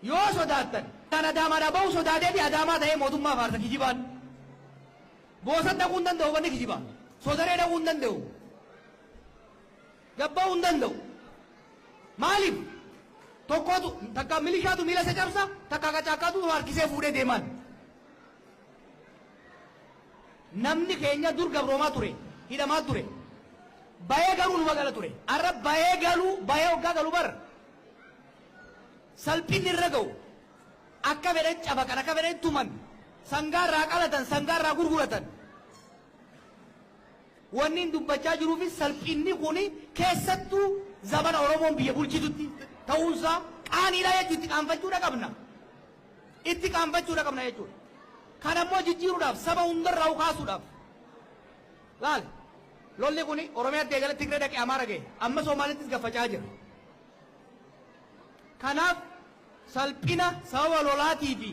Yoo sodaattan kan Adaamaadhaa bahu sodaateeti Adaamaa ta'ee mootummaa faarsa kijibaan. Boosat dhaquu hin danda'u banni kijiba. Sodaree dhaquu hin danda'u. Gabba'uu hin danda'u. Maaliif? Tokkotu takka milishaatu miila isa cabsa, takka qacaakkaatu harkisee fuudhee deemaan. Namni keenya dur gabroomaa ture, hidhamaa ture. Bayee garuu numa gala ture. Arra bayee galuu, bayee hoggaa galu bar. Salphinni irra ga'u akka fedhan cafaqan, akka fedhan tuman, sangaa irraa qalatan, sangaa irraa gurguratan. Wanni hin dubbachaa jiruufis salphinni kuni keessattuu zamana Oromoon biyya bulchitutti ta'uunsaa qaaniidha jechuun itti qaanfachuudha qabna. Itti qaanfachuudha qabna jechuudha. Kana immoo jijjiiruudhaaf saba hundarraa kaasuudhaaf. Laal, lolli kuni Oromiyaatti eegale, Tigree dhaqee, Amaara ga'e. Amma Somaalittis gaffacaa jira. Kanaaf salphina sababa lolaatii fi